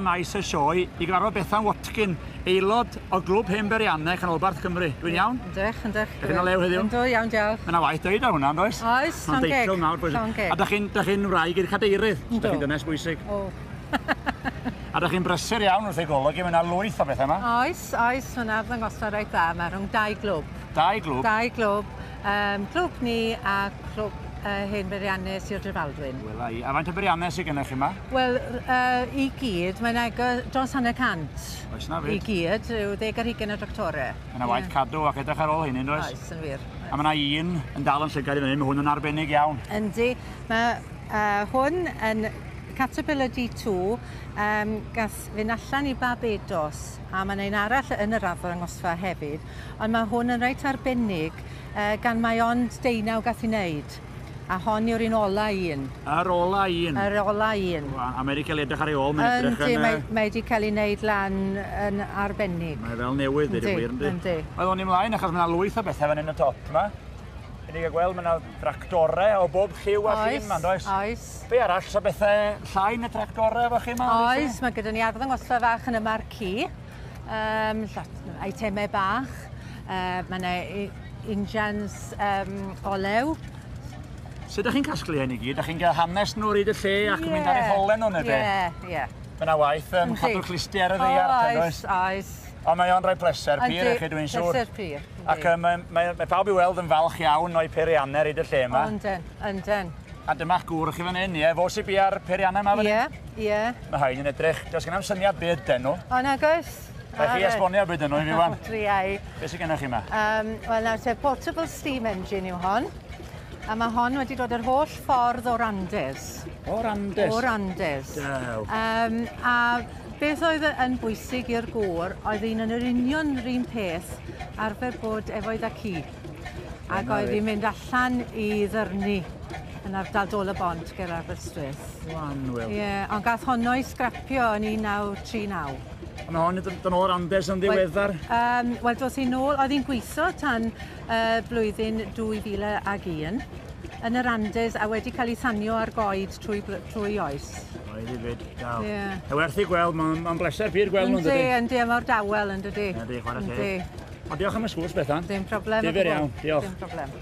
maes y sioe i gyfarfod Bethan Watkin, aelod o Glwb Hen Beiriannau Canolbarth Cymru. Dwi'n iawn? Yndych, yndych. Dych chi'n o lew heddiw? Yndw, iawn, diolch. Mae yna waith dweud ar hwnna, on'd oes? Oes, Mae'n llond geg. deitl mawr bwysig. Llond geg. A dych chi'n dych chi'n wraig i'r cadeirydd? Yndw. Dych chi'n dynes bwysig. O. A dych chi'n brysur iawn wrth ei golwg i, mae yna lwyth o bethau yma. Oes, oes, mae yna arddangosfa reit dda yma rhwng dau glwb. Dau glwb? Dau glwb. Clwb ni a clwb Hen Beiriannau Sir Drefaldwyn. Wela i. A faint o beiriannau sydd gennych chi yma? Wel, i gyd, mae'n agos dros 50. Oes na fyd? I gyd, rhyw 20 o dractorau. Mae yna waith cadw ac edrych ar ôl hynny, yn does? Oes, yn wir. A mae yna un yn dal yn llygad i fyny, mae hwn yn arbennig iawn. Yndi. Mae hwn yn Caterpillar D2, gath fynd allan i Barbados, a mae yna un arall yn yr arddangosfa hefyd, ond mae hwn yn reit arbennig gan mai ond 19 gath ei wneud, a hon yw'r un ola un. Yr ola un? Yr ola un. A mae wedi cael ei edrych ar ei ôl, mae'n edrych yn... Yndi, mae wedi cael ei wneud lan yn arbennig. Mae fel newydd, dweud y gwir, yndi? Yndi. Wel, o'n i mlaen, achos mae yna lwyth o bethau fan hyn y top yma. I ni gael gweld, mae yna dractorau o bob lliw a llun yma, oes? Oes. Be arall, so bethau llai na tractorau efo chi yma? Oes, mae gyda ni arddangosfa fach yn y marquee. Eitemau bach. Mae yna injans olew. Sut ydych chi'n casglu hyn i gyd? Ydych chi'n cael hanes nhw ar hyd y lle ac yn mynd ar eu holen nhw neu be? Ie, ie. Mae yna waith cadw'r clustiau ar y ddaear, Oes, oes. Ond mae o'n rhoi pleser pur i chi, dwi'n siŵr. Pleser pur. Ac mae pawb i weld yn falch iawn o'i peiriannau ar hyd y lle yma. Yndyn, yndyn. A dyma'ch gŵr chi fan hyn, ie? Fo sy'n bia'r peiriannau yma fan hyn? Ie, ie. Mae rhain yn edrych, does gen i'm syniad be ydyn nhw. O, nag oes. Rhaid chi esbonio be ydyn nhw i fi wan. Driai. Be sydd gennych chi yma? Wel, nawr te, portable steam engine yw hon. A mae hon wedi dod yr holl ffordd o'r Andes. O'r Andes? O'r Andes. Dew. A beth oedd yn bwysig i'r gŵr oedd un yn yr union yr un peth arfer bod efo'i dda-ci. Ac oedd hi'n mynd allan i ddyrnu yn ardal Dôl y Bont ger Aberystwyth. Wanwyl. Ie, ond gath honno ei sgrapio yn 1939. A mae hon yn dod o'r Andes yn ddiweddar? Wel, dos hi nôl, oedd hi'n gweithio tan blwyddyn 2001 yn yr Andes a wedi cael ei thanio ar goed trwy oes. Oedd hi fyd, dal. Ie. E werth i gweld, mae'n bleser pur gweld nhw'n dydy. Yndi, yndi, a mor dawel yn dydy. Yndi, chwarae teg. Ond diolch am y sgwrs, Bethan. Dim problem. Difyr iawn, diolch. Dim problem.